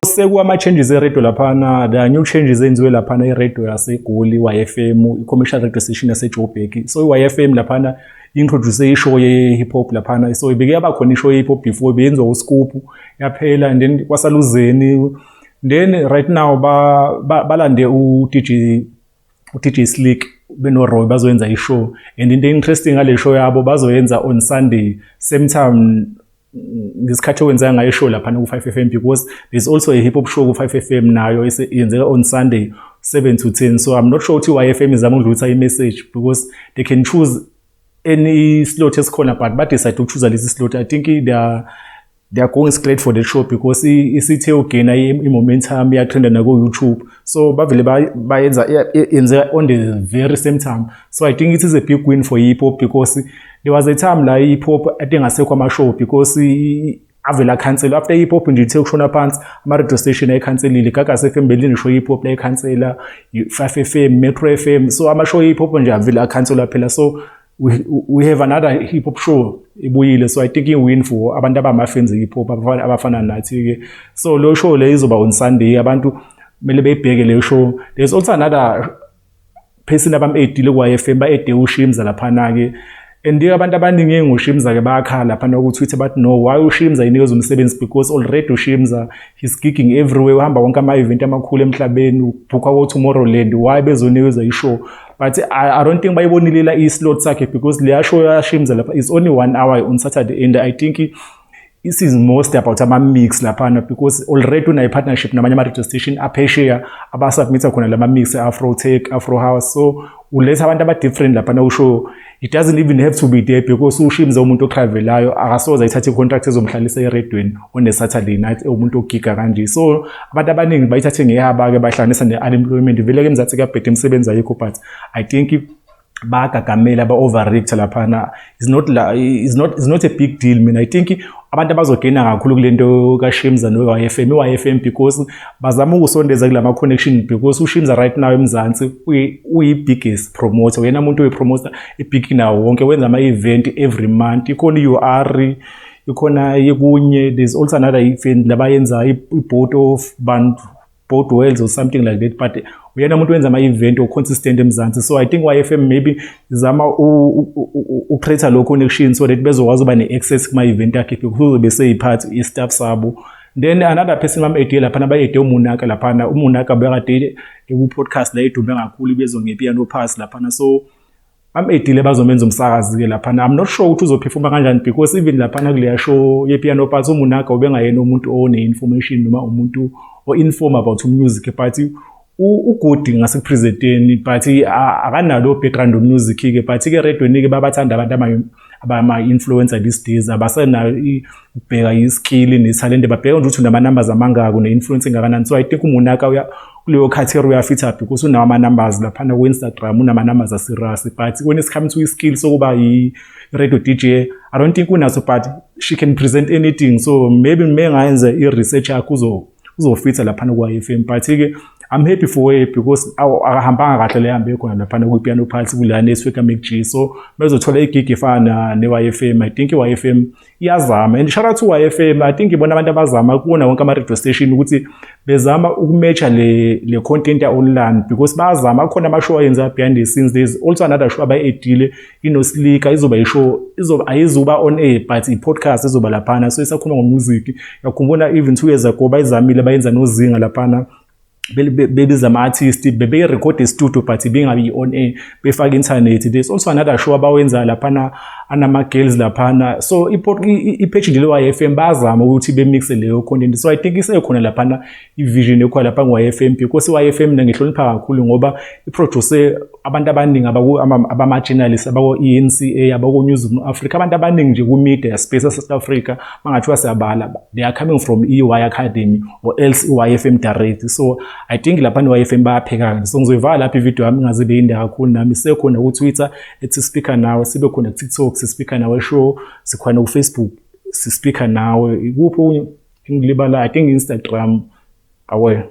Sekuwama-changes e-radio laphana. There are new changes enziwe laphana i-radio yaseGoli, i-YFM, i-commercial radio station yaseJoburg. So i-YFM laphana introduce i-show ye-hip hop laphana. So ibike yaba khona i-show ye-hip hop before, beyenziwa uScoop, yaphela, and then kwasala uZeni. Then right now balande u-DJ Slick beno-Roy, bazoyenza i-show. And into interesting ngale show yabo, bazoyenza on Sunday, same time ngesikhathi okwenzeka ngayo i-show laphana ku-5 FM, because there's also a hip hop show ku-5 FM nayo yenzeka on Sunday 7 to 10. So I'm not sure ukuthi i-YFM izama ukudlulisa i-message, because they can choose any slot esikhona, but ba-decide uku-choose lesi slot. I think they are going straight for the show because isithe ugena i-momentum, iyatrenda nako-YouTube. So bavele bayenza yenzeka on the very same time. So I think it is a big win for hip hop, because there was a time la hip hop ade ngasekho ama-show because avele akhansela after hip hop nje ithe kushona phansi. Ama-radio station ayikhanselile. Gagasi FM beline-show hip hop, layikhansela, 5 FM, Metro FM. So ama-show hip hop nje avele akhanselwa phela. So we have another hip hop show ibuyile. So I think i-win for abantu abama-fans e-hip hop abafana nathi-ke. So lo show le izoba on Sunday, abantu kumele beyibheke leyo show. There's also another person abam-addile ku-YFM, ba-adde uShimza laphana-ke. And abantu abaningi ngoShimza-ke bayakhala laphana ku-Twitter, bathi no, why uShimza inikezwe umsebenzi? Because already uShimza, he's gigging everywhere, uhamba wonke ama-event amakhulu emhlabeni, ubhukha ko-Tomorrowland. Why bezonikezwa i-show? But I don't think bayibonile la i-slot sakhe, because leya show yaShimza lapha is only one hour on Saturday, and I think this is most about ama-mix laphana, because already unayo i-partnership namanye ama-radio station aphesheya abasubmitha khona lama-mix, Afro Tech, Afro House. So uletha abantu aba-different laphana ushow. It doesn't even have to be there, because uShimza umuntu otravelayo, akasoze ayithathe i-contract ezomhlalisa eredweni on a Saturday night, umuntu ogiga kanje. So abantu abaningi bayithathe ngehaba-ke, bahlanganisa ne-unemployment. Vele-ke eMzansi kuyabheda, imisebenzi ayikho, but I think bayagagamela, ba-overreact laphana. Is not a big deal. Mina I think abantu abazogena kakhulu kule nto kaShimza no-YFM, i-YFM, because bazama ukusondeza kulama connection, because uShimza right now eMzansi uyi-biggest promoter, uyena muntu oyi-promoter i-big nawo wonke, wenza ama-event every month. Ikhona i-UR, ikhona yekunye. There's also another event labayenza, i-boat of bantu, boat wells or something like that, but uyena umuntu wenza ama-event o-consistent eMzansi. So I think YFM maybe izama ucreate lo connection so that bezokwazi ukuba ne-access kuma-event akhe, because uzobe seyiphathi i-staff sabo. Then another person bam-addile laphana, ba-adde uMunaka laphana. UMunaka bekade eku-podcast la edume kakhulu ibezwa nge-Piano Pass laphana. So bam-addile, bazomenza umsakazi-ke laphana. I'm not sure ukuthi uzophefuma kanjani, because even laphana kuleya show ye-Piano Pass, uMunaka ubengayena umuntu one-information noma umuntu o-inform about music, but u-good ngasekupresenteni, but akanalo background music-ke. But-ke eredweni-ke babathanda abantu abama-influencer these days, abasenayo ukubheka i-skill nethalente, babheka nje ukuthi unama-numbers amangaki, une-influence engakanani. So I think uMunaka kuleyo category uyafitha, because unawo ama-numbers laphana ku-Instagram, unama-numbers a-serious, but when it's come to i-skill sokuba i-radio DJ, I don't think unaso, but she can present anything. So maybe mengayenza i-research yakhe, uzofitha laphana ku-YFM. But-ke I'm happy for her, because akahambanga kahle le hambe khona laphana kwi-Piano Party kula network ka-MacG. So bezothola igig efana ne-YFM. I think i-YFM iyazama, and shout out to YFM. I think ibona abantu abazama kuwona wonke ama-radio station ukuthi bezama ukumatcha le content ya-online, because bayazama, kukhona ama-show ayenza behind the scenes. There's also another show abayi-addile inoslika, izoba i-show, izoba ayizuba on air, but i-podcast izoba laphana. So isakhuluma ngomusic. Yakhumbula even 2 years ago bayizamile, bayenza nozinga laphana, bebiza ama-artist, bebeyirekhode e-studio, but ibingabi on air, befake internet. There's also another show abawenza laphana anama-girls laphana. So i-page nje le-YFM bayazama ukuthi bemixe leyo content. So I think isekhona laphana i-vision ekhona lapha ngu-YFM, because i-YFM mina ngihlonipha kakhulu ngoba iproduce abantu abaningi abama-journalists abako-ENCA, abako-News Africa, abantu abaningi nje ku-media space e-South Africa. Mangathiwa siyabala, they are coming from i-Y Academy or else i-YFM direct. So I think lapha ne-YFM bayapheka. So ngizoyivala lapha ividiyo yami, ingaze ibe yinde kakhulu. Nami sisekhona ku-Twitter @SpeakerNawe, sibe khona ku-TikTok siSpeaker Nawe Show, sikhona ku-Facebook siSpeaker Nawe. Ikuphi okunye engilibala? I think Instagram awe.